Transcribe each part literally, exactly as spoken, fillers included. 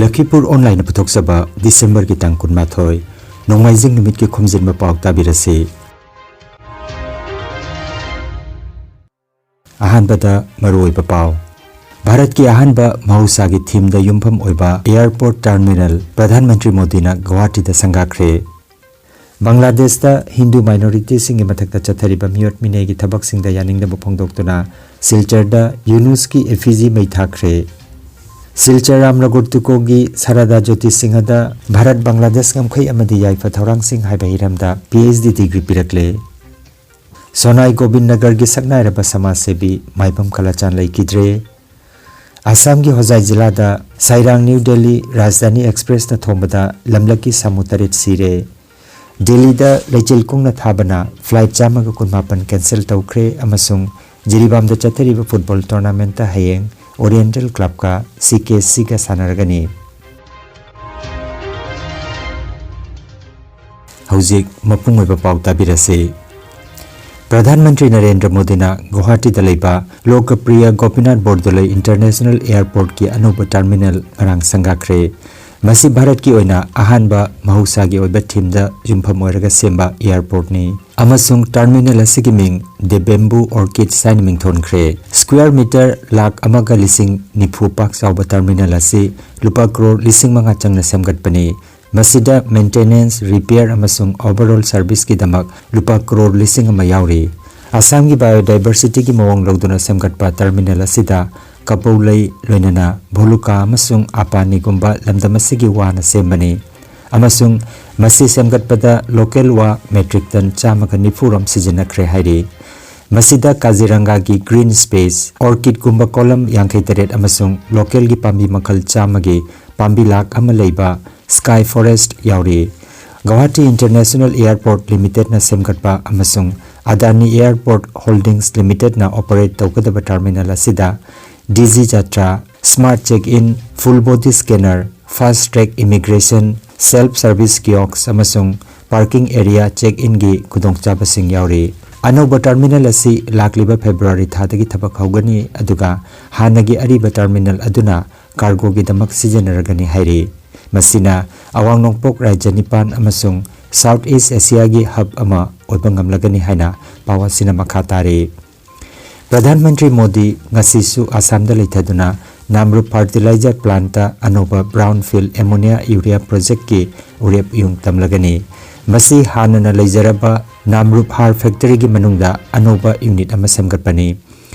ꯂꯈꯤꯄꯨꯔ ꯑꯣꯟꯂꯥꯏꯟꯅ ꯄꯨꯊꯣꯛꯆꯕ ꯗꯤꯁꯦꯝꯕꯔꯒꯤ ꯇꯥꯡ ꯀꯨꯟꯃꯥꯊꯣꯏ, ꯅꯣꯡꯃꯥꯏꯖꯤꯡ ꯅꯨꯃꯤꯠꯀꯤ ꯈꯣꯝꯖꯤꯟꯕ ꯄꯥꯎ ꯇꯥꯕꯤꯔꯁꯤ꯫ ꯑꯍꯥꯟꯕꯗ ꯃꯔꯨꯑꯣꯏꯕ ꯄꯥꯎ꯫ ꯚꯥꯔꯠꯀꯤ ꯑꯍꯥꯟꯕ ꯃꯍꯧꯁꯥꯒꯤ ꯊꯤꯝꯗ ꯌꯨꯝꯐꯝ ꯑꯣꯏꯕ ꯑꯦꯌꯔꯄꯣꯔꯠ ꯇꯔꯃꯤꯅꯦꯜ ꯄ꯭ꯔꯙꯥꯟ ꯃꯟꯇ꯭ꯔꯤ ꯃꯣꯗꯤꯅ ꯒꯨꯋꯥꯍꯥꯇꯤꯗ ꯁꯪꯒꯥꯈ꯭ꯔꯦ꯫ ꯕꯪꯒ꯭ꯂꯥꯗꯦꯁꯇ ꯍꯤꯟꯗꯨ ꯃꯥꯏꯅꯣꯔꯤꯇꯤꯁꯤꯡꯒꯤ ꯃꯊꯛꯇ ꯆꯠꯊꯔꯤꯕ ꯃꯤꯑꯣꯠ ꯃꯤꯅꯩꯒꯤ ꯊꯕꯛꯁꯤꯡꯗ ꯌꯥꯅꯤꯡꯗꯕ ꯐꯣꯡꯗꯣꯛꯇꯨꯅ ꯁꯤꯜꯆꯔꯗ ꯌꯨꯅꯨꯁꯀꯤ ꯏꯐꯤꯖꯤ ꯃꯩ ꯊꯥꯈ꯭ꯔꯦ꯫ ꯁꯤꯜꯆꯔ ꯔꯥꯝꯅꯒꯔ ꯇꯨꯀꯣꯒꯤ ꯁꯥꯔꯗꯥ ꯖꯣꯇꯤ ꯁꯤꯡꯍꯗ ꯚꯥꯔꯠ ꯕꯪꯒ꯭ꯂꯥꯗꯦꯁ ꯉꯝꯈꯩ ꯑꯃꯗꯤ ꯌꯥꯏꯐ ꯊꯧꯔꯥꯡꯁꯤꯡ ꯍꯥꯏꯕ ꯍꯤꯔꯝꯗ ꯄꯤ ꯑꯩꯆ ꯗꯤ ꯗꯤꯒ꯭ꯔꯤ ꯄꯤꯔꯛꯂꯦ꯫ ꯁꯣꯅꯥꯏ ꯒꯣꯕꯤꯟ ꯅꯒꯔꯒꯤ ꯁꯛꯅꯥꯏꯔꯕ ꯁꯃꯥꯖꯁꯦꯕꯤ ꯃꯥꯏꯕꯝ ꯀꯂꯥꯆꯥꯟ ꯂꯩꯈꯤꯗ꯭ꯔꯦ꯫ ꯑꯁꯥꯝꯒꯤ ꯍꯣꯖꯥꯏ ꯖꯤꯂꯥꯗ ꯁꯥꯏꯔꯥꯡ ꯅ꯭ꯌꯨ ꯗꯦꯜꯂꯤ ꯔꯥꯖꯙꯥꯅꯤ ꯑꯦꯛꯁꯄ꯭ꯔꯦꯁꯅ ꯊꯣꯝꯕꯗ ꯂꯝꯂꯛꯀꯤ ꯁꯥꯃꯨ ꯇꯔꯦꯠ ꯁꯤꯔꯦ꯫ ꯗꯦꯜꯂꯤꯗ ꯂꯩꯆꯤꯜ ꯀꯨꯡꯅ ꯊꯥꯕꯅ ꯐ꯭ꯂꯥꯏꯠ ꯆꯥꯝꯃꯒ ꯀꯨꯟꯃꯥꯄꯟ ꯀꯦꯟꯁꯦꯜ ꯇꯧꯈ꯭ꯔꯦ ꯑꯃꯁꯨꯡ ꯖꯤꯔꯤꯕꯥꯝꯗ ꯆꯠꯊꯔꯤꯕ ꯐꯨꯠꯕꯣꯜ ꯇꯣꯔꯅꯥꯃꯦꯟꯠꯇ ꯍꯌꯦꯡ ꯑꯣꯔꯤꯌꯦꯟꯇꯦꯜ ꯀ꯭ꯂꯕꯀ ꯁꯤ ꯀꯦ ꯁꯤꯒ ꯁꯥꯟꯅꯔꯒꯅꯤ꯫ ꯍꯧꯖꯤꯛ ꯃꯄꯨꯡ ꯑꯣꯏꯕ ꯄꯥꯎ ꯇꯥꯕꯤꯔꯁꯤ꯫ ꯄ꯭ꯔꯙꯥꯟ ꯃꯟꯇ꯭ꯔꯤ ꯅꯔꯦꯟꯗ꯭ꯔ ꯃꯣꯗꯤꯅ ꯒꯨꯋꯥꯍꯥꯇꯤꯗ ꯂꯩꯕ ꯂꯣꯀꯄ꯭ꯔꯤꯌ ꯒꯣꯄꯤꯅꯥꯊ ꯕꯣꯔꯗꯣꯂꯩ ꯏꯟꯇꯔꯅꯦꯁꯅꯦꯜ ꯑꯦꯌꯔꯄꯣꯔꯠꯀꯤ ꯑꯅꯧꯕ ꯇꯔꯃꯤꯅꯦꯜ ꯉꯔꯥꯡ ꯁꯪꯒꯥꯈ꯭ꯔꯦ꯫ ꯃꯁꯤ ꯚꯥꯔꯠꯀꯤ ꯑꯣꯏꯅ ꯑꯍꯥꯟꯕ ꯃꯍꯧꯁꯥꯒꯤ ꯑꯣꯏꯕ ꯊꯤꯝꯗ ꯌꯨꯝꯐꯝ ꯑꯣꯏꯔꯒ ꯁꯦꯝꯕ ꯑꯦꯌꯔꯄꯣꯔꯠꯅꯤ ꯑꯃꯁꯨꯡ ꯇꯔꯃꯤꯅꯦꯜ ꯑꯁꯤꯒꯤ ꯃꯤꯡ The Bamboo Orchids ꯍꯥꯏꯅ ꯃꯤꯡꯊꯣꯟꯈ꯭ꯔꯦ꯫ ꯁ꯭ꯀ꯭ꯋꯦꯔ ꯃꯤꯇꯔ ꯂꯥꯈ ꯑꯃꯒ ꯂꯤꯁꯤꯡ ꯅꯤꯐꯨ ꯄꯥꯛ ꯆꯥꯎꯕ ꯇꯔꯃꯤꯅꯦꯜ ꯑꯁꯤ ꯂꯨꯄꯥ ꯀ꯭ꯔꯣꯔ ꯂꯤꯁꯤꯡ ꯃꯉꯥ ꯆꯪꯅ ꯁꯦꯝꯒꯠꯄꯅꯤ꯫ ꯃꯁꯤꯗ ꯃꯦꯟꯇꯦꯅꯦꯟꯁ, ꯔꯤꯄꯤꯌꯔ ꯑꯃꯁꯨꯡ ꯑꯣꯚꯔꯑꯣꯜ ꯁꯔꯚꯤꯁꯀꯤꯗꯃꯛ ꯂꯨꯄꯥ ꯀ꯭ꯔꯣꯔ ꯂꯤꯁꯤꯡ ꯑꯃ ꯌꯥꯎꯔꯤ꯫ ꯑꯁꯥꯝꯒꯤ ꯕꯥꯏꯑꯣꯗꯥꯏꯚꯔꯁꯤꯇꯤꯒꯤ ꯃꯑꯣꯡ ꯂꯧꯗꯨꯅ ꯁꯦꯝꯒꯠꯄ ꯇꯔꯃꯤꯅꯦꯜ ꯑꯁꯤꯗ ꯀꯕꯧꯂꯩ, ꯂꯣꯏꯅꯅ ꯚꯣꯂꯨꯀꯥ ꯑꯃꯁꯨꯡ ꯑꯄꯥꯅꯤꯒꯨꯝꯕ ꯂꯝꯗꯝ ꯑꯁꯤꯒꯤ ꯋꯥꯅ ꯁꯦꯝꯕꯅꯤ, ꯑꯃꯁꯨꯡ ꯃꯁꯤ ꯁꯦꯝꯒꯠꯄꯗ ꯂꯣꯀꯦꯜ ꯋꯥ ꯃꯦꯇ꯭ꯔꯤꯛ ꯇꯟ ꯆꯥꯝꯃꯒ ꯅꯤꯐꯨ ꯔꯣꯝ ꯁꯤꯖꯤꯟꯅꯈ꯭ꯔꯦ ꯍꯥꯏꯔꯤ꯫ ꯃꯁꯤꯗ ꯀꯥꯖꯤꯔꯪꯒꯥꯒꯤ ꯒ꯭ꯔꯤꯟ ꯁ꯭ꯄꯦꯁ, ꯑꯣꯔꯀꯤꯗꯀꯨꯝꯕ ꯀꯣꯂꯝ ꯌꯥꯡꯈꯩ ꯇꯔꯦꯠ ꯑꯃꯁꯨꯡ ꯂꯣꯀꯦꯜꯒꯤ ꯄꯥꯝꯕꯤ ꯃꯈꯜ ꯆꯥꯝꯃꯒꯤ ꯄꯥꯝꯕꯤ ꯂꯥꯈ ꯑꯃ ꯂꯩꯕ ꯁ꯭ꯀꯥꯏ ꯐꯣꯔꯦꯁ꯭ꯠ ꯌꯥꯎꯔꯤ꯫ ꯒꯧꯍꯥꯇꯤ ꯏꯟꯇꯔꯅꯦꯁꯅꯦꯜ ꯑꯦꯌꯔꯄꯣꯔꯠ ꯂꯤꯃꯤꯇꯦꯗꯅ ꯁꯦꯝꯒꯠꯄ ꯑꯃꯁꯨꯡ ꯑꯗꯥꯅꯤ ꯑꯦꯌꯔꯄꯣꯔꯠ ꯍꯣꯜꯗꯤꯡꯁ ꯂꯤꯃꯤꯇꯦꯗꯅ ꯑꯣꯄꯔꯦꯠ ꯇꯧꯒꯗꯕ ꯇꯔꯃꯤꯅꯦꯜ ꯑꯁꯤꯗ Digi Yatra, smart check in, full body scanner, fast track immigration, self service kiosk ꯑꯃꯁꯨꯡ ꯄꯥꯔꯀꯤꯡ ꯑꯦꯔꯤꯌꯥ ꯆꯦꯛ ꯏꯟꯒꯤ ꯈꯨꯗꯣꯡꯆꯥꯕꯁꯤꯡ ꯌꯥꯎꯔꯤ꯫ ꯑꯅꯧꯕ ꯇꯔꯃꯤꯅꯦꯜ ꯑꯁꯤ ꯂꯥꯛꯂꯤꯕ ꯐꯦꯕ꯭ꯔꯨꯋꯥꯔꯤ ꯊꯥꯗꯒꯤ ꯊꯕꯛ ꯍꯧꯒꯅꯤ, ꯑꯗꯨꯒ ꯍꯥꯟꯅꯒꯤ ꯑꯔꯤꯕ ꯇꯔꯃꯤꯅꯦꯜ ꯑꯗꯨꯅ ꯀꯥꯔꯒꯣꯒꯤꯗꯃꯛ ꯁꯤꯖꯤꯟꯅꯔꯒꯅꯤ ꯍꯥꯏꯔꯤ꯫ ꯃꯁꯤꯅ ꯑꯋꯥꯡ ꯅꯣꯡꯄꯣꯛ ꯔꯥꯖ꯭ꯌ ꯅꯤꯄꯥꯟ ꯑꯃꯁꯨꯡ South East Asiaꯒꯤ hub ꯑꯃ ꯑꯣꯏꯕ ꯉꯝꯂꯒꯅꯤ ꯍꯥꯏꯅ ꯄꯥꯎ ꯑꯁꯤꯅ ꯃꯈꯥ ꯇꯥꯔꯤ꯫ ꯄ꯭ꯔꯙꯥꯟ ꯃꯟꯇ꯭ꯔꯤ ꯃꯣꯗꯤ ꯉꯁꯤꯁꯨ ꯑꯁꯥꯝꯗ ꯂꯩꯊꯗꯨꯅ ꯅꯥꯝꯔꯨꯞ fertilizer plantꯇ ꯑꯅꯧꯕ brownfield ammonia urea projectꯀꯤ ꯎꯔꯦꯞ ꯌꯨꯡ ꯇꯝꯂꯒꯅꯤ꯫ ꯃꯁꯤ ꯍꯥꯟꯅꯅ ꯂꯩꯖꯔꯕ ꯅꯥꯝꯔꯨꯞ ꯍꯥꯔ factoryꯒꯤ ꯃꯅꯨꯡꯗ ꯑꯅꯧꯕ unit ꯑꯃ ꯁꯦꯝꯒꯠꯄꯅꯤ꯫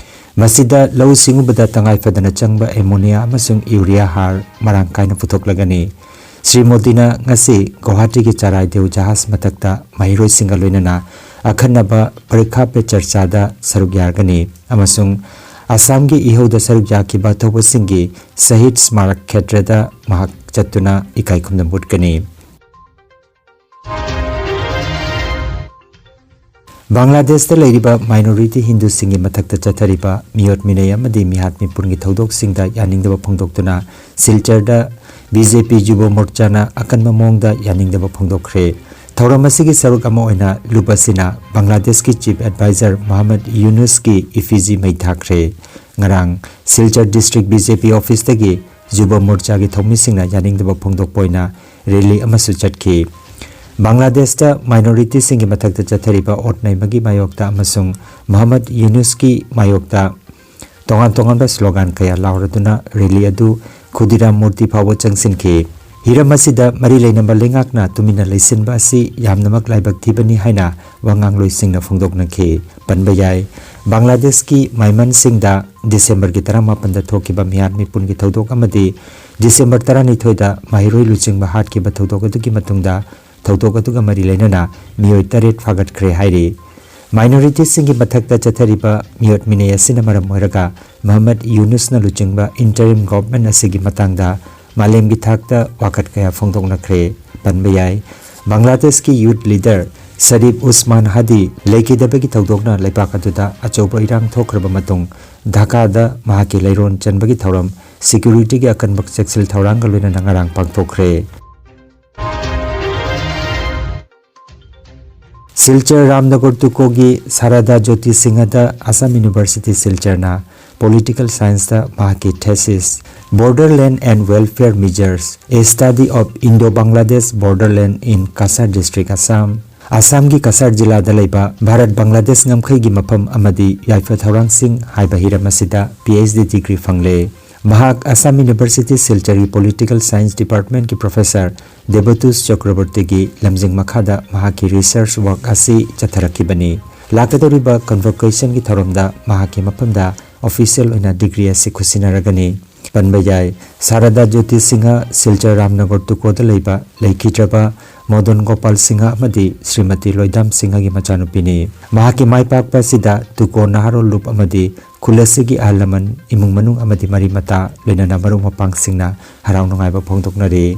ꯃꯁꯤꯗ ꯂꯧꯎ ꯁꯤꯡꯎꯕꯗ ꯇꯉꯥꯏ ꯐꯗꯅ ꯆꯪꯕ ammonia ꯑꯃꯁꯨꯡ urea ꯍꯥꯔ ꯃꯔꯥꯡ ꯀꯥꯏꯅ ꯄꯨꯊꯣꯛꯂꯒꯅꯤ꯫ ꯁ꯭ꯔꯤ ꯃꯣꯗꯤꯅ ꯉꯁꯤ ꯒꯧꯍꯥꯇꯤꯒꯤ ꯆꯔꯥꯏꯗꯦꯎ ꯖꯍꯥꯖ ꯃꯊꯛꯇ ꯃꯍꯩꯔꯣꯏꯁꯤꯡꯒ ꯂꯣꯏꯅꯅ ꯑꯈꯟꯅꯕ ꯄꯔꯤꯈꯥ ꯄꯦ ꯆꯔꯆꯥꯗ ꯁꯔꯨꯛ ꯌꯥꯒꯅꯤ ꯑꯃꯁꯨꯡ ꯑꯁꯥꯝꯒꯤ ꯏꯍꯧꯗ ꯁꯔꯨꯛ ꯌꯥꯈꯤꯕ ꯊꯧꯕꯁꯤꯡꯒꯤ ꯁꯍꯤꯗ ꯁ꯭ꯃꯥꯔꯛ ꯈꯦꯇ꯭ꯔꯗ ꯃꯍꯥꯛ ꯆꯠꯇꯨꯅ ꯏꯀꯥꯏ ꯈꯨꯝꯅꯕ ꯎꯠꯀꯅꯤ꯫ ꯕꯪꯒ꯭ꯂꯥꯗꯦꯁꯇ ꯂꯩꯔꯤꯕ minority ꯍꯤꯟꯗꯨꯁꯤꯡꯒꯤ ꯃꯊꯛꯇ ꯆꯠꯊꯔꯤꯕ ꯃꯤꯑꯣꯠ ꯃꯤꯅꯩ ꯑꯃꯗꯤ ꯃꯤꯍꯥꯠ ꯃꯤꯄꯨꯟꯒꯤ ꯊꯧꯗꯣꯛꯁꯤꯡꯗ ꯌꯥꯅꯤꯡꯗꯕ ꯐꯣꯡꯗꯣꯛꯇꯨꯅ ꯁꯤꯜꯆꯔꯗ ꯕꯤ ꯖꯦ ꯄꯤ ꯌꯨꯕ ꯃꯣꯔꯆꯥꯅ ꯑꯀꯟꯕ ꯃꯑꯣꯡꯗ ꯌꯥꯅꯤꯡꯗꯕ ꯐꯣꯡꯗꯣꯛꯈ꯭ꯔꯦ꯫ ꯊꯧꯔꯝ ꯑꯁꯤꯒꯤ ꯁꯔꯨꯛ ꯑꯃ ꯑꯣꯏꯅ ꯂꯨꯞ ꯑꯁꯤꯅ ꯕꯪꯒ꯭ꯂꯥꯗꯦꯁꯀꯤ chief adviser ꯃꯣꯍꯝꯃꯗ ꯌꯨꯅꯨꯁꯀꯤ effigy ꯃꯩ ꯊꯥꯈ꯭ꯔꯦ꯫ ꯉꯔꯥꯡ Silchar district B J P officeꯇꯒꯤ ꯌꯨꯕ ꯃꯣꯔꯆꯥꯒꯤ ꯊꯧꯃꯤꯁꯤꯡꯅ ꯌꯥꯅꯤꯡꯗꯕ ꯐꯣꯡꯗꯣꯛꯄ ꯑꯣꯏꯅ rally ꯑꯃꯁꯨ ꯆꯠꯈꯤ꯫ ꯕꯪꯒ꯭ꯂꯥꯗꯦꯁꯇ minorityꯁꯤꯡꯒꯤ ꯃꯊꯛꯇ ꯆꯠꯊꯔꯤꯕ ꯑꯣꯠ ꯅꯩꯕꯒꯤ ꯃꯥꯌꯣꯛꯇ ꯑꯃꯁꯨꯡ ꯃꯣꯍꯝꯃꯗ ꯌꯨꯅꯨꯁꯀꯤ ꯃꯥꯌꯣꯛꯇ ꯇꯣꯉꯥꯟ ꯇꯣꯉꯥꯟꯕ slogan ꯀꯌꯥ ꯂꯥꯎꯔꯗꯨꯅ rally ꯑꯗꯨ ꯈꯨꯗꯤꯔꯥꯝ ꯃꯨꯔꯇꯤ ꯐꯥꯎꯕ ꯆꯪꯁꯤꯟꯈꯤ꯫ ꯍꯤꯔꯝ ꯑꯁꯤꯗ ꯃꯔꯤ ꯂꯩꯅꯕ ꯂꯩꯉꯥꯛꯅ ꯇꯨꯃꯤꯟꯅ ꯂꯩꯁꯤꯟꯕ ꯑꯁꯤ ꯌꯥꯝꯅꯃꯛ ꯂꯥꯏꯕꯛ ꯊꯤꯕꯅꯤ ꯍꯥꯏꯅ ꯋꯥꯉꯥꯡꯂꯣꯏꯁꯤꯡꯅ ꯐꯣꯡꯗꯣꯛꯅꯈꯤ꯫ ꯄꯟꯕ ꯌꯥꯏ, ꯕꯪꯒ꯭ꯂꯥꯗꯦꯁꯀꯤ ꯃꯥꯏꯃꯟꯁꯤꯡꯗ ꯗꯤꯁꯦꯝꯕꯔꯒꯤ ꯇꯔꯥꯃꯥꯄꯟꯗ ꯊꯣꯛꯈꯤꯕ ꯃꯤꯍꯥꯠ ꯃꯤꯄꯨꯟꯒꯤ ꯊꯧꯗꯣꯛ ꯑꯃꯗꯤ ꯗꯤꯁꯦꯝꯕꯔ ꯇꯔꯥꯅꯤꯊꯣꯏꯗ ꯃꯍꯩꯔꯣꯏ ꯂꯨꯆꯤꯡꯕ ꯍꯥꯠꯈꯤꯕ ꯊꯧꯗꯣꯛ ꯑꯗꯨꯒꯤ ꯃꯇꯨꯡꯗ ꯊꯧꯗꯣꯛ ꯑꯗꯨꯒ ꯃꯔꯤ ꯂꯩꯅꯅ ꯃꯤꯑꯣꯏ ꯇꯔꯦꯠ ꯐꯥꯒꯠꯈ꯭ꯔꯦ ꯍꯥꯏꯔꯤ꯫ Minorityꯁꯤꯡꯒꯤ ꯃꯊꯛꯇ ꯆꯠꯊꯔꯤꯕ ꯃꯤꯑꯣꯠ ꯃꯤꯅꯩ ꯑꯁꯤꯅ ꯃꯔꯝ ꯑꯣꯏꯔꯒ ꯃꯣꯍꯝꯃꯗ ꯌꯨꯅꯨꯁꯅ ꯂꯨꯆꯤꯡꯕ interim government ꯑꯁꯤꯒꯤ ꯃꯇꯥꯡꯗ ꯃꯥꯂꯦꯝꯒꯤ ꯊꯥꯛꯇ ꯋꯥꯀꯠ ꯀꯌꯥ ꯐꯣꯡꯗꯣꯛꯅꯈ꯭ꯔꯦ꯫ ꯄꯟꯕ ꯌꯥꯏ, ꯕꯪꯒ꯭ꯂꯥꯗꯦꯁꯀꯤ youth leader ꯁꯔꯤꯐ ꯎꯁꯃꯥꯟ ꯍꯥꯗꯤ ꯂꯩꯈꯤꯗꯕꯒꯤ ꯊꯧꯗꯣꯛꯅ ꯂꯩꯕꯥꯛ ꯑꯗꯨꯗ ꯑꯆꯧꯕ ꯏꯔꯥꯡ ꯊꯣꯛꯈ꯭ꯔꯕ ꯃꯇꯨꯡ ꯙꯥꯀꯥꯗ ꯃꯍꯥꯛꯀꯤ ꯂꯩꯔꯣꯟ ꯆꯟꯕꯒꯤ ꯊꯧꯔꯝ securityꯒꯤ ꯑꯀꯟꯕ ꯆꯦꯛꯁꯤꯜ ꯊꯧꯔꯥꯡꯒ ꯂꯣꯏꯅꯅ ꯉꯔꯥꯡ ꯄꯥꯡꯊꯣꯛꯈ꯭ꯔꯦ꯫ ꯁꯤꯜꯆꯔ ꯔꯥꯝꯅꯒꯔ ꯇꯨꯀꯣꯒꯤ ꯁꯥꯔꯗꯥ ꯖꯣꯇꯤ ꯁꯤꯡꯍꯗ ꯑꯁꯥꯝ ꯌꯨꯅꯤꯚꯔꯁꯤꯇꯤ ꯁꯤꯜꯆꯔꯅ ꯄꯣꯂꯤꯇꯤꯀꯦꯜ ꯁꯥꯏꯟꯁꯇ ꯃꯍꯥꯛꯀꯤ thesis Borderland and Welfare Measures, A Study of Indo-Bangladesh Borderland in Cachar District, Assam, ꯑꯁꯥꯝꯒꯤ ꯀꯁꯥꯔ ꯖꯤꯂꯥꯗ ꯂꯩꯕ ꯚꯥꯔꯠ ꯕꯪꯒ꯭ꯂꯥꯗꯦꯁ ꯉꯝꯈꯩꯒꯤ ꯃꯐꯝ ꯑꯃꯗꯤ ꯌꯥꯏꯐ ꯊꯧꯔꯥꯡꯁꯤꯡ ꯍꯥꯏꯕ ꯍꯤꯔꯝ ꯑꯁꯤꯗ ꯄꯤ ꯑꯩꯆ ꯗꯤ ꯗꯤꯒ꯭ꯔꯤ ꯐꯪꯂꯦ꯫ ꯃꯍꯥꯛ ꯑꯁꯥꯝ ꯌꯨꯅꯤꯚꯔꯁꯤꯇꯤ ꯁꯤꯜꯆꯔꯒꯤ ꯄꯣꯂꯤꯇꯤꯀꯦꯜ ꯁꯥꯏꯟꯁ ꯗꯤꯄꯥꯔꯠꯃꯦꯟꯠꯀꯤ ꯄ꯭ꯔꯣꯐꯦꯁꯔ ꯗꯦꯕꯇꯨꯁ ꯆꯀ꯭ꯔꯕꯔꯇꯤꯒꯤ ꯂꯝꯖꯤꯡ ꯃꯈꯥꯗ ꯃꯍꯥꯛꯀꯤ ꯔꯤꯁꯔꯆ ꯋꯥꯔꯛ ꯑꯁꯤ ꯆꯠꯊꯔꯛꯈꯤꯕꯅꯤ꯫ ꯂꯥꯛꯀꯗꯧꯔꯤꯕ ꯀꯟꯚꯣꯀꯦꯁꯟꯒꯤ ꯊꯧꯔꯝꯗ ꯃꯍꯥꯛꯀꯤ ꯃꯐꯝꯗ ꯑꯣꯐꯤꯁꯤꯌꯦꯜ ꯑꯣꯏꯅ ꯗꯤꯒ꯭ꯔꯤ ꯑꯁꯤ ꯈꯨꯠꯁꯤꯟꯅꯔꯒꯅꯤ꯫ ꯄꯟꯕ ꯌꯥꯏ, ꯁꯥꯔꯗꯥ ꯖꯣꯇꯤ ꯁꯤꯡꯍ, ꯁꯤꯜꯆꯔ ꯔꯥꯝꯅꯒꯔ ꯇꯨꯀꯣꯗ ꯂꯩꯕ ꯂꯩꯈꯤꯗ꯭ꯔꯕ ꯃꯣꯗꯟ ꯒꯣꯄꯥꯜ ꯁꯤꯡꯍ ꯑꯃꯗꯤ ꯁ꯭ꯔꯤꯃꯇꯤ ꯂꯣꯏꯗꯥꯝ ꯁꯤꯡꯍꯒꯤ ꯃꯆꯥꯅꯨꯄꯤꯅꯤ꯫ ꯃꯍꯥꯛꯀꯤ ꯃꯥꯏ ꯄꯥꯛꯄ ꯑꯁꯤꯗ ꯇꯨꯀꯣ ꯅꯍꯥꯔꯣꯜ ꯂꯨꯞ ꯑꯃꯗꯤ ꯈꯨꯜ ꯑꯁꯤꯒꯤ ꯑꯍꯜ ꯂꯃꯟ, ꯏꯃꯨꯡ ꯃꯅꯨꯡ ꯑꯃꯗꯤ ꯃꯔꯤ ꯃꯇꯥ, ꯂꯣꯏꯅꯅ ꯃꯔꯨꯞ ꯃꯄꯥꯡꯁꯤꯡꯅ ꯍꯔꯥꯎ ꯅꯨꯡꯉꯥꯏꯕ ꯐꯣꯡꯗꯣꯛꯅꯔꯤ꯫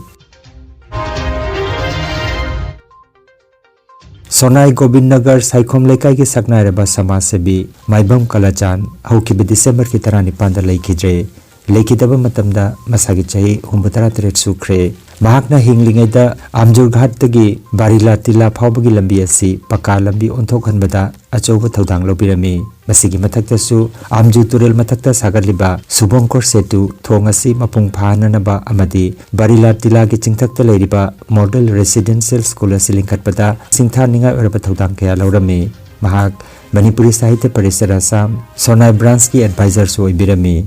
ꯁꯣꯅꯥꯏ ꯒꯣꯕꯤꯟ ꯅꯒꯔ ꯁꯥꯏꯈꯣꯝ ꯂꯩꯀꯥꯏꯒꯤ ꯁꯛꯅꯥꯏꯔꯕ ꯁꯃꯥꯖ ꯁꯦꯕꯤ ꯃꯥꯏꯕꯝ ꯀꯂꯥꯆꯥꯟ ꯍꯧꯈꯤꯕ ꯗꯤꯁꯦꯝꯕꯔꯒꯤ ꯇꯔꯥꯅꯤꯄꯥꯟꯗ ꯂꯩꯈꯤꯗ꯭ꯔꯦ꯫ ꯂꯩꯈꯤꯗꯕ ꯃꯇꯝꯗ ꯃꯁꯥꯒꯤ ꯆꯍꯤ ꯍꯨꯝꯐꯨꯇꯔꯥ ꯇꯔꯦꯠ ꯁꯨꯈ꯭ꯔꯦ꯫ ꯃꯍꯥꯛꯅ ꯍꯤꯡꯂꯤꯉꯩꯗ ꯑꯝꯖꯨꯔ ꯘꯥꯠꯇꯒꯤ ꯕꯥꯔꯤꯂꯥ ꯇꯤꯂꯥ ꯐꯥꯎꯕꯒꯤ ꯂꯝꯕꯤ ꯑꯁꯤ ꯄꯀꯥ ꯂꯝꯕꯤ ꯑꯣꯟꯊꯣꯛꯍꯟꯕꯗ ꯑꯆꯧꯕ ꯊꯧꯗꯥꯡ ꯂꯧꯕꯤꯔꯝꯃꯤ꯫ ꯃꯁꯤꯒꯤ ꯃꯊꯛꯇꯁꯨ ꯑꯝꯖꯨ ꯇꯨꯔꯦꯜ ꯃꯊꯛꯇ ꯁꯥꯒꯠꯂꯤꯕ ꯁꯨꯕꯣꯡꯀꯣꯔ ꯁꯦꯇꯨ ꯊꯣꯡ ꯑꯁꯤ ꯃꯄꯨꯡ ꯐꯥꯍꯟꯅꯅꯕ ꯑꯃꯗꯤ ꯕꯥꯔꯤꯂꯥ ꯇꯤꯂꯥꯒꯤ ꯆꯤꯡꯊꯛꯇ ꯂꯩꯔꯤꯕ ꯃꯣꯗꯦꯜ ꯔꯦꯁꯤꯗꯦꯟꯁꯤꯌꯦꯜ ꯁ꯭ꯀꯨꯜ ꯑꯁꯤ ꯂꯤꯡꯈꯠꯄꯗ ꯁꯤꯡꯊꯥꯅꯤꯡꯉꯥꯏ ꯑꯣꯏꯔꯕ ꯊꯧꯗꯥꯡ ꯀꯌꯥ ꯂꯧꯔꯝꯃꯤ꯫ ꯃꯍꯥꯛ ꯃꯅꯤꯄꯨꯔꯤ ꯁꯥꯍꯤꯇ꯭ꯌ ꯄꯔꯤꯁꯠ ꯑꯁꯥꯝ, ꯁꯣꯅꯥꯏ ꯕ꯭ꯔꯥꯟꯁꯀꯤ ꯑꯦꯗꯚꯥꯏꯖꯔꯁꯨ ꯑꯣꯏꯕꯤꯔꯝꯃꯤ꯫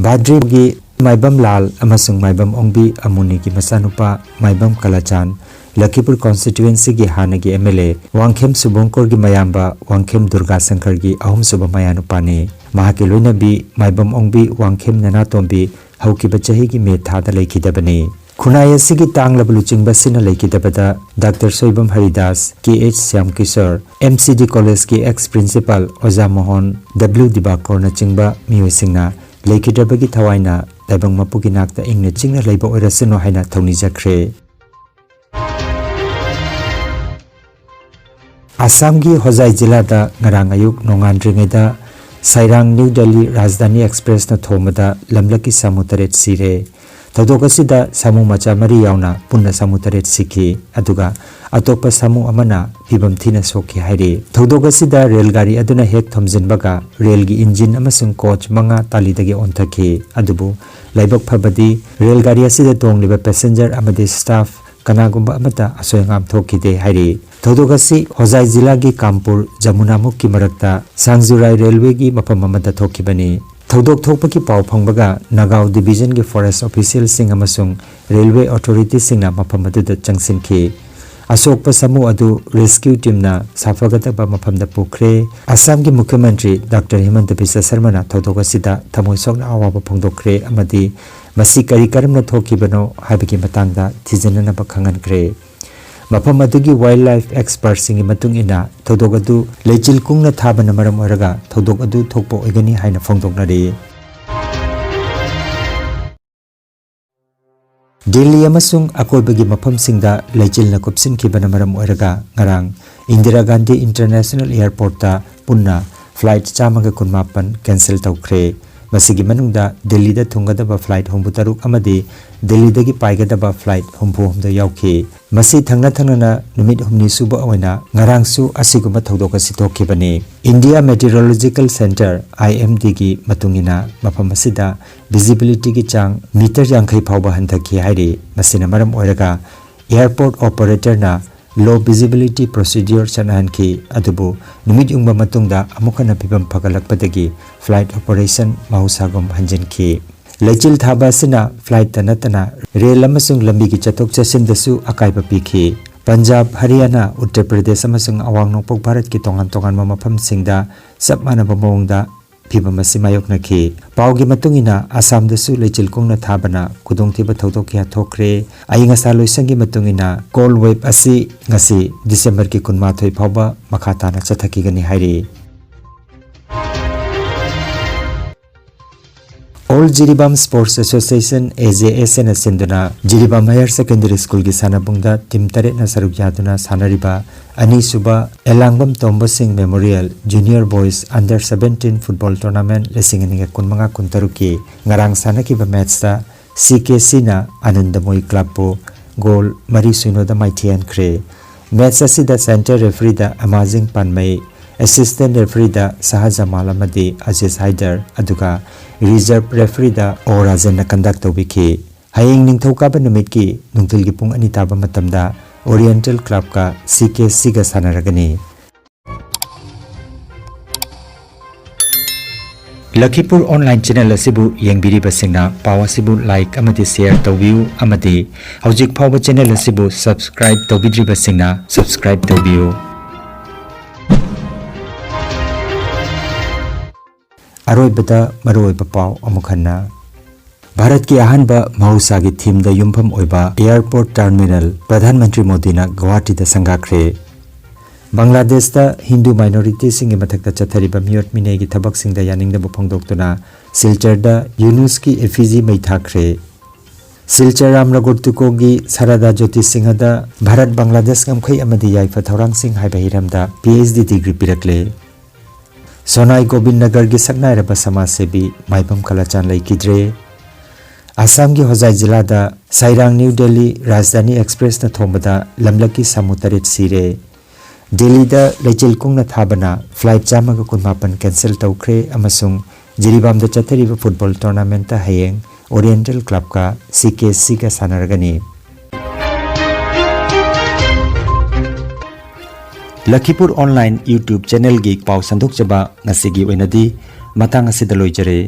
ꯚꯥꯗ꯭ꯔꯤꯒꯤ ꯃꯥꯏꯕꯝ ꯂꯥꯜ ꯑꯃꯁꯨꯡ ꯃꯥꯏꯕꯝ ꯑꯣꯡꯕꯤ ꯑꯃꯨꯅꯤꯒꯤ ꯃꯆꯥꯅꯨꯄꯥ ꯃꯥꯏꯕꯝ ꯀꯂꯥꯆꯥꯟ, ꯂꯈꯤꯄꯨꯔ ꯀꯣꯟꯁꯇꯤꯇ꯭ꯋꯦꯟꯁꯤꯒꯤ ꯍꯥꯟꯅꯒꯤ ꯑꯦꯝ ꯑꯦꯜ ꯑꯦ ꯋꯥꯡꯈꯦꯝ ꯁꯨꯕꯣꯡꯀꯣꯔꯒꯤ ꯃꯌꯥꯝꯕ ꯋꯥꯡꯈꯦꯝ ꯗꯨꯔꯒꯥ ꯁꯪꯀꯔꯒꯤ ꯑꯍꯨꯝꯁꯨꯕ ꯃꯌꯥꯅꯨꯄꯥꯅꯤ꯫ ꯃꯍꯥꯛꯀꯤ ꯂꯣꯏꯅꯕꯤ ꯃꯥꯏꯕꯝ ꯑꯣꯡꯕꯤ ꯋꯥꯡꯈꯦꯝ ꯅꯅꯥꯇꯣꯝꯕꯤ ꯍꯧꯈꯤꯕ ꯆꯍꯤꯒꯤ ꯃꯦ ꯊꯥꯗ ꯂꯩꯈꯤꯗꯕꯅꯤ꯫ ꯈꯨꯟꯅꯥꯏ ꯑꯁꯤꯒꯤ ꯇꯥꯡꯂꯕ ꯂꯨꯆꯤꯡꯕꯁꯤꯅ ꯂꯩꯈꯤꯗꯕꯗ ꯗꯥꯛꯇꯔ ꯁꯣꯏꯕꯝ ꯍꯔꯤꯗꯥꯁ, ꯀꯦ ꯑꯩꯆ ꯁ꯭ꯌꯥꯝꯀꯤꯁꯣꯔ, ꯑꯦꯝ ꯁꯤ ꯗꯤ ꯀꯣꯂꯦꯖꯀꯤ ꯑꯦꯛꯁ ꯄ꯭ꯔꯤꯟꯁꯤꯄꯥꯜ ꯑꯣꯖꯥ ꯃꯣꯍꯟ, ꯗꯕ꯭ꯂꯤꯎ ꯗꯤꯕꯥꯀꯣꯔꯅꯆꯤꯡꯕ ꯃꯤꯑꯣꯏꯁꯤꯡꯅ ꯂꯩꯈꯤꯗ꯭ꯔꯕꯒꯤ ꯊꯋꯥꯏꯅ ꯇꯥꯏꯕꯪ ꯃꯄꯨꯒꯤ ꯅꯥꯛꯇ ꯏꯪꯅ ꯆꯤꯛꯅ ꯂꯩꯕ ꯑꯣꯏꯔꯁꯅꯨ ꯍꯥꯏꯅ ꯊꯧꯅꯤꯖꯈ꯭ꯔꯦ꯫ ꯑꯁꯥꯝꯒꯤ ꯍꯣꯖꯥꯏ ꯖꯤꯂꯥꯗ ꯉꯔꯥꯡ ꯑꯌꯨꯛ ꯅꯣꯡꯉꯥꯟꯗ꯭ꯔꯤꯉꯩꯗ ꯁꯥꯏꯔꯥꯡ ꯅ꯭ꯌꯨ ꯗꯦꯜꯂꯤ ꯔꯥꯖꯙꯥꯅꯤ ꯑꯦꯛꯁꯄ꯭ꯔꯦꯁꯅ ꯊꯣꯝꯕꯗ ꯂꯝꯂꯛꯀꯤ ꯁꯥꯃꯨ ꯇꯔꯦꯠ ꯁꯤꯔꯦ꯫ ꯊꯧꯗꯣꯛ ꯑꯁꯤꯗ ꯁꯥꯃꯨ ꯃꯆꯥ ꯃꯔꯤ ꯌꯥꯎꯅ ꯄꯨꯟꯅ ꯁꯥꯃꯨ ꯇꯔꯦꯠ ꯁꯤꯈꯤ, ꯑꯗꯨꯒ ꯑꯇꯣꯞꯄ ꯁꯥꯃꯨ ꯑꯃꯅ ꯐꯤꯕꯝ ꯊꯤꯅ ꯁꯣꯛꯈꯤ ꯍꯥꯏꯔꯤ꯫ ꯊꯧꯗꯣꯛ ꯑꯁꯤꯗ ꯔꯦꯜ ꯒꯥꯔꯤ ꯑꯗꯨꯅ ꯍꯦꯛ ꯊꯣꯝꯖꯤꯟꯕꯒ ꯔꯦꯜꯒꯤ ꯏꯟꯖꯤꯟ ꯑꯃꯁꯨꯡ ꯀꯣꯆ ꯃꯉꯥ ꯇꯥꯂꯤꯗꯒꯤ ꯑꯣꯟꯊꯈꯤ꯫ ꯑꯗꯨꯕꯨ ꯂꯥꯏꯕꯛ ꯐꯕꯗꯤ ꯔꯦꯜ ꯒꯥꯔꯤ ꯑꯁꯤꯗ ꯇꯣꯡꯂꯤꯕ ꯄꯦꯁꯦꯟꯖꯔ ꯑꯃꯗꯤ ꯁ꯭ꯇꯥꯐ ꯀꯅꯥꯒꯨꯝꯕ ꯑꯃꯠꯇ ꯑꯁꯣꯏ ꯑꯉꯥꯝ ꯊꯣꯛꯈꯤꯗꯦ ꯍꯥꯏꯔꯤ꯫ ꯊꯧꯗꯣꯛ ꯑꯁꯤ ꯍꯣꯖꯥꯏ ꯖꯤꯂꯥꯒꯤ ꯀꯥꯝꯄꯨꯔ ꯖꯃꯨꯅꯥꯃꯨꯈꯀꯤ ꯃꯔꯛꯇ ꯁꯥꯡꯖꯨꯔꯥꯏ ꯔꯦꯜꯋꯦꯒꯤ ꯃꯐꯝ ꯑꯃꯗ ꯊꯣꯛꯈꯤꯕꯅꯤ꯫ ꯊꯧꯗꯣꯛ ꯊꯣꯛꯄꯒꯤ ꯄꯥꯎ ꯐꯪꯕꯒ ꯅꯥꯒꯥꯎ ꯗꯤꯕꯤꯖꯟꯒꯤ ꯐꯣꯔꯦꯁ ꯑꯣꯐꯤꯁꯤꯌꯦꯜꯁꯤꯡ ꯑꯃꯁꯨꯡ ꯔꯦꯜꯋꯦ ꯑꯣꯊꯣꯔꯤꯇꯤꯁꯤꯡꯅ ꯃꯐꯝ ꯑꯗꯨꯗ ꯆꯪꯁꯤꯟꯈꯤ꯫ ꯑꯁꯣꯛꯄ ꯁꯥꯃꯨ ꯑꯗꯨ ꯔꯦꯁꯀ꯭ꯌꯨ ꯇꯤꯝꯅ ꯁꯥꯐꯒꯗꯕ ꯃꯐꯝꯗ ꯄꯨꯈ꯭ꯔꯦ꯫ ꯑꯁꯥꯝꯒꯤ ꯃꯨꯈ꯭ꯌ ꯃꯟꯇ꯭ꯔꯤ ꯗꯥꯛꯇꯔ ꯍꯤꯃꯟꯇ ꯕꯤꯁ꯭ꯋ ꯁꯔꯃꯅ ꯊꯧꯗꯣꯛ ꯑꯁꯤꯗ ꯊꯃꯣꯏ ꯁꯣꯛꯅ ꯑꯋꯥꯕ ꯐꯣꯡꯗꯣꯛꯈ꯭ꯔꯦ ꯑꯃꯗꯤ ꯃꯁꯤ ꯀꯔꯤ ꯀꯔꯝꯅ ꯊꯣꯛꯈꯤꯕꯅꯣ ꯍꯥꯏꯕꯒꯤ ꯃꯇꯥꯡꯗ ꯊꯤꯖꯤꯟꯅꯅꯕ ꯈꯪꯍꯟꯈ꯭ꯔꯦ꯫ ꯃꯐꯝ ꯑꯗꯨꯒꯤ ꯋꯥꯏꯜꯗ ꯂꯥꯏꯐ ꯑꯦꯛꯁꯄꯔꯠꯁꯤꯡꯒꯤ ꯃꯇꯨꯡ ꯏꯟꯅ ꯊꯧꯗꯣꯛ ꯑꯗꯨ ꯂꯩꯆꯤꯜ ꯀꯨꯡꯅ ꯊꯥꯕꯅ ꯃꯔꯝ ꯑꯣꯏꯔꯒ ꯊꯧꯗꯣꯛ ꯑꯗꯨ ꯊꯣꯛꯄ ꯑꯣꯏꯒꯅꯤ ꯍꯥꯏꯅ ꯐꯣꯡꯗꯣꯛꯅꯔꯤ꯫ ꯗꯤꯜꯂꯤ ꯑꯃꯁꯨꯡ ꯑꯀꯣꯏꯕꯒꯤ ꯃꯐꯝꯁꯤꯡꯗ ꯂꯩꯆꯤꯜꯅ ꯀꯨꯞꯁꯤꯟꯈꯤꯕꯅ ꯃꯔꯝ ꯑꯣꯏꯔꯒ ꯉꯔꯥꯡ ꯏꯟꯗꯤꯔꯥ ꯒꯥꯟꯙꯤ ꯏꯟꯇꯔꯅꯦꯁꯅꯦꯜ ꯑꯦꯌꯔꯄꯣꯔꯠꯇ ꯄꯨꯟꯅ ꯐ꯭ꯂꯥꯏꯠ ꯆꯥꯝꯃꯒ ꯀꯨꯟꯃꯥꯄꯟ ꯀꯦꯟꯁꯦꯜ ꯇꯧꯈ꯭ꯔꯦ꯫ ꯃꯁꯤꯒꯤ ꯃꯅꯨꯡꯗ ꯗꯤꯜꯂꯤꯗ ꯊꯨꯡꯒꯗꯕ ꯐ꯭ꯂꯥꯏꯠ ꯍꯨꯝꯐꯨꯇꯔꯨꯛ ꯑꯃꯗꯤ ꯗꯤꯜꯂꯤꯗꯒꯤ ꯄꯥꯏꯒꯗꯕ ꯐ꯭ꯂꯥꯏꯠ ꯍꯨꯝꯐꯨꯍꯨꯝꯗꯣꯏ ꯌꯥꯎꯈꯤ꯫ ꯃꯁꯤ ꯊꯪꯅ ꯊꯪꯅꯅ ꯅꯨꯃꯤꯠ ꯍꯨꯝꯅꯤ ꯁꯨꯕ ꯑꯣꯏꯅ ꯉꯔꯥꯡꯁꯨ ꯑꯁꯤꯒꯨꯝꯕ ꯊꯧꯗꯣꯛ ꯑꯁꯤ ꯊꯣꯛꯈꯤꯕꯅꯤ꯫ ꯏꯟꯗꯤꯌꯥ ꯃꯦꯇꯤꯑꯣꯔꯣꯂꯣꯖꯤꯀꯦꯜ ꯁꯦꯟꯇꯔ, IMDꯒꯤ ꯃꯇꯨꯡ ꯏꯟꯅ ꯃꯐꯝ ꯑꯁꯤꯗ ꯚꯤꯖꯤꯕꯤꯂꯤꯇꯤꯒꯤ ꯆꯥꯡ ꯃꯤꯇꯔ ꯌꯥꯡꯈꯩ ꯐꯥꯎꯕ ꯍꯟꯊꯈꯤ ꯍꯥꯏꯔꯤ꯫ ꯃꯁꯤꯅ ꯃꯔꯝ ꯑꯣꯏꯔꯒ ꯑꯦꯌꯔꯄꯣꯔꯠ ꯑꯣꯄꯔꯦꯇꯔꯅ ꯂꯣ ꯚꯤꯖꯤꯕꯤꯂꯤꯇꯤ ꯄ꯭ꯔꯣꯁꯤꯗ꯭ꯌꯨꯔ ꯆꯠꯅꯍꯟꯈꯤ, ꯑꯗꯨꯕꯨ ꯅꯨꯃꯤꯠ ꯌꯨꯡꯕ ꯃꯇꯨꯡꯗ ꯑꯃꯨꯛ ꯍꯟꯅ ꯐꯤꯕꯝ ꯐꯒꯠꯂꯛꯄꯗꯒꯤ ꯐ꯭ꯂꯥꯏꯠ ꯑꯣꯄꯔꯦꯁꯟ ꯃꯍꯧꯁꯥꯒꯨꯝ ꯍꯟꯖꯤꯟꯈꯤ꯫ ꯂꯩꯆꯤꯜ ꯊꯥꯕ ꯑꯁꯤꯅ ꯐ꯭ꯂꯥꯏꯠꯇ ꯅꯠꯇꯅ ꯔꯦꯜ ꯑꯃꯁꯨꯡ ꯂꯝꯕꯤꯒꯤ ꯆꯠꯊꯣꯛ ꯆꯠꯁꯤꯟꯗꯁꯨ ꯑꯀꯥꯏꯕ ꯄꯤꯈꯤ꯫ ꯄꯟꯖꯥꯕ, ꯍꯔꯤꯌꯥꯅꯥ, ꯎꯠꯇꯔ ꯄ꯭ꯔꯗꯦꯁ ꯑꯃꯁꯨꯡ ꯑꯋꯥꯡ ꯅꯣꯡꯄꯣꯛ ꯚꯥꯔꯠꯀꯤ ꯇꯣꯉꯥꯟ ꯇꯣꯉꯥꯟꯕ ꯃꯐꯝꯁꯤꯡꯗ ꯆꯞ ꯃꯥꯟꯅꯕ ꯃꯑꯣꯡꯗ ꯐꯤꯚꯝ ꯑꯁꯤ ꯃꯥꯌꯣꯛꯅꯈꯤ꯫ ꯄꯥꯎꯒꯤ ꯃꯇꯨꯡ ꯏꯟꯅ, ꯑꯁꯥꯝꯗꯁꯨ ꯂꯩꯆꯤꯜ ꯀꯨꯡꯅ ꯊꯥꯕꯅ ꯈꯨꯗꯣꯡꯊꯤꯕ ꯊꯧꯗꯣꯛ ꯀꯌꯥ ꯊꯣꯛꯈ꯭ꯔꯦ꯫ ꯑꯏꯪ ꯑꯁꯥ ꯂꯣꯏꯁꯪꯒꯤ ꯃꯇꯨꯡ ꯏꯟꯅ, ꯀꯣꯜꯗ ꯋꯦꯚ ꯑꯁꯤ ꯉꯁꯤ ꯗꯤꯁꯦꯝꯕꯔꯒꯤ ꯀꯨꯟꯃꯥꯊꯣꯏ ꯐꯥꯎꯕ ꯃꯈꯥ ꯇꯥꯅ ꯆꯠꯊꯈꯤꯒꯅꯤ ꯍꯥꯏꯔꯤ꯫ ꯑꯣꯜ ꯖꯤꯔꯤꯕꯥꯝ ꯁ꯭ꯄꯣꯔꯠꯁ ꯑꯦꯁꯣꯁꯤꯌꯦꯁꯟ, AJSAꯅ ꯁꯤꯟꯗꯨꯅ ꯖꯤꯔꯤꯕꯥꯝ ꯍꯥꯌꯔ ꯁꯦꯀꯦꯟꯗꯔꯤ ꯁ꯭ꯀꯨꯜꯒꯤ ꯁꯥꯟꯅꯕꯨꯡꯗ ꯇꯤꯝ ꯇꯔꯦꯠꯅ ꯁꯔꯨꯛ ꯌꯥꯗꯨꯅ ꯁꯥꯟꯅꯔꯤꯕ ꯑꯅꯤꯁꯨꯕ ꯑꯦꯂꯥꯡꯕꯝ ꯇꯣꯝꯕ ꯁꯤꯡ memorial junior boys under seventeen football tournament ꯂꯤꯁꯤꯡ ꯑꯅꯤꯒ ꯀꯨꯟꯃꯉꯥ ꯀꯨꯟꯇꯔꯨꯛꯀꯤ ꯉꯔꯥꯡ ꯁꯥꯟꯅꯈꯤꯕ ꯃꯦꯠꯆꯇ ꯁꯤ ꯀꯦ ꯁꯤꯅ ꯑꯥꯅꯟꯗꯃꯣꯏ ꯀ꯭ꯂꯕꯄꯨ ꯒꯣꯜ ꯃꯔꯤ ꯁꯤꯅꯣꯗ ꯃꯥꯏꯊꯤꯍꯟꯈ꯭ꯔꯦ꯫ ꯃꯦꯆ ꯑꯁꯤꯗ ꯁꯦꯟꯇꯔ ꯔꯦꯐ꯭ꯔꯤꯗ ꯑꯃꯥꯖꯤꯡ ꯄꯥꯟꯃꯩ, ꯑꯦꯁꯤꯁꯇꯦꯟ ꯔꯦꯐ꯭ꯔꯤꯗ ꯁꯍꯥꯖꯃꯥꯜ ꯑꯃꯗꯤ ꯑꯖꯤꯖ ꯍꯥꯏꯗꯔ, ꯑꯗꯨꯒ ꯔꯤꯖꯔꯚ ꯔꯦꯐ꯭ꯔꯤꯗ ꯑꯣ ꯔꯥꯖꯟꯅ ꯀꯟꯗꯛ ꯇꯧꯕꯤꯈꯤ꯫ ꯍꯌꯦꯡ ꯅꯤꯡꯊꯧꯀꯥꯕ ꯅꯨꯃꯤꯠꯀꯤ ꯅꯨꯡꯊꯤꯜꯒꯤ ꯄꯨꯡ ꯑꯅꯤ ꯇꯥꯕ ꯃꯇꯝꯗ ꯑꯣꯔꯤꯌꯦꯟꯇꯦꯜ ꯀ꯭ꯂꯕꯀ ꯁꯤ ꯀꯦ ꯁꯤꯒ ꯁꯥꯟꯅꯔꯒꯅꯤ꯫ ꯂꯈꯤꯄꯨꯔ ꯑꯣꯟꯂꯥꯏꯟ ꯆꯦꯅꯦꯜ ꯑꯁꯤꯕꯨ ꯌꯦꯡꯕꯤꯔꯤꯕꯁꯤꯡꯅ ꯄꯥꯎ ꯑꯁꯤꯕꯨ ꯂꯥꯏꯛ ꯑꯃꯗꯤ ꯁꯦꯌꯔ ꯇꯧꯕꯤꯌꯨ, ꯑꯃꯗꯤ ꯍꯧꯖꯤꯛ ꯐꯥꯎꯕ ꯆꯦꯅꯦꯜ ꯑꯁꯤꯕꯨ ꯁꯕꯁꯀ꯭ꯔꯥꯏꯕ ꯇꯧꯕꯤꯗ꯭ꯔꯤꯕꯁꯤꯡꯅ ꯁꯕꯁꯀ꯭ꯔꯥꯏꯕ ꯇꯧꯕꯤꯌꯨ꯫ ꯑꯔꯣꯏꯕꯗ ꯃꯔꯨꯑꯣꯏꯕ ꯄꯥꯎ ꯑꯃꯨꯛ ꯍꯟꯅ꯫ ꯚꯥꯔꯠꯀꯤ ꯑꯍꯥꯟꯕ ꯃꯍꯧꯁꯥꯒꯤ ꯊꯤꯝꯗ ꯌꯨꯝꯐꯝ ꯑꯣꯏꯕ ꯑꯦꯌꯔꯄꯣꯔꯠ ꯇꯔꯃꯤꯅꯦꯜ ꯄ꯭ꯔꯙꯥꯟ ꯃꯟꯇ꯭ꯔꯤ ꯃꯣꯗꯤꯅ ꯒꯨꯋꯥꯍꯥꯇꯤꯗ ꯁꯪꯒꯥꯈ꯭ꯔꯦ꯫ ꯕꯪꯒ꯭ꯂꯥꯗꯦꯁꯇ ꯍꯤꯟꯗꯨ ꯃꯥꯏꯅꯣꯔꯤꯇꯤꯁꯤꯡꯒꯤ ꯃꯊꯛꯇ ꯆꯠꯊꯔꯤꯕ ꯃꯤꯑꯣꯠ ꯃꯤꯅꯩꯒꯤ ꯊꯕꯛꯁꯤꯡꯗ ꯌꯥꯅꯤꯡꯗꯕ ꯐꯣꯡꯗꯣꯛꯇꯨꯅ ꯁꯤꯜꯆꯔꯗ ꯌꯨꯅꯨꯁꯀꯤ ꯑꯦꯐꯤꯖꯤ ꯃꯩ ꯊꯥꯈ꯭ꯔꯦ꯫ ꯁꯤꯜꯆꯔ ꯔꯥꯝꯅꯒꯔ ꯇꯨꯀꯣꯒꯤ ꯁꯥꯔꯗꯥ ꯖꯣꯇꯤ ꯁꯤꯡꯍꯗ ꯚꯥꯔꯠ ꯕꯪꯒ꯭ꯂꯥꯗꯦꯁ ꯉꯝꯈꯩ ꯑꯃꯗꯤ ꯌꯥꯏꯐ ꯊꯧꯔꯥꯡꯁꯤꯡ ꯍꯥꯏꯕ ꯍꯤꯔꯝꯗ ꯄꯤ ꯑꯩꯆ ꯗꯤ ꯗꯤꯒ꯭ꯔꯤ ꯄꯤꯔꯛꯂꯦ꯫ ꯁꯣꯅꯥꯏ ꯒꯣꯕꯤꯟ ꯅꯒꯔꯒꯤ ꯁꯛꯅꯥꯏꯔꯕ ꯁꯃꯥꯖꯁꯦꯕꯤ ꯃꯥꯏꯕꯝ ꯀꯂꯥꯆꯥꯟ ꯂꯩꯈꯤꯗ꯭ꯔꯦ꯫ ꯑꯁꯥꯝꯒꯤ ꯍꯣꯖꯥꯏ ꯖꯤꯂꯥꯗ ꯁꯥꯏꯔꯥꯡ ꯅ꯭ꯌꯨ ꯗꯦꯜꯂꯤ ꯔꯥꯖꯙꯥꯅꯤ ꯑꯦꯛꯁꯄ꯭ꯔꯦꯁꯅ ꯊꯣꯝꯕꯗ ꯂꯝꯂꯛꯀꯤ ꯁꯥꯃꯨ ꯇꯔꯦꯠ ꯁꯤꯔꯦ꯫ ꯗꯦꯜꯂꯤꯗ ꯂꯩꯆꯤꯜ ꯀꯨꯡꯅ ꯊꯥꯕꯅ ꯐ꯭ꯂꯥꯏꯠ ꯆꯥꯝꯃꯒ ꯀꯨꯟꯃꯥꯄꯟ ꯀꯦꯟꯁꯦꯜ ꯇꯧꯈ꯭ꯔꯦ ꯑꯃꯁꯨꯡ ꯖꯤꯔꯤꯕꯥꯝꯗ ꯆꯠꯊꯔꯤꯕ ꯐꯨꯠꯕꯣꯜ ꯇꯣꯔꯅꯥꯃꯦꯟꯠꯇ ꯍꯌꯦꯡ ꯑꯣꯔꯤꯌꯦꯟꯇꯦꯜ ꯀ꯭ꯂꯕꯀ ꯁꯤ ꯀꯦ ꯁꯤꯒ ꯁꯥꯟꯅꯔꯒꯅꯤ꯫ ꯂꯈꯤꯄꯨꯔ ꯑꯣꯟꯂꯥꯏꯟ YouTube ꯆꯦꯅꯦꯜꯒꯤ ꯄꯥꯎ ꯁꯟꯗꯣꯛꯆꯕ ꯉꯁꯤꯒꯤ ꯑꯣꯏꯅꯗꯤ ꯃꯇꯥꯡ ꯑꯁꯤꯗ ꯂꯣꯏꯖꯔꯦ꯫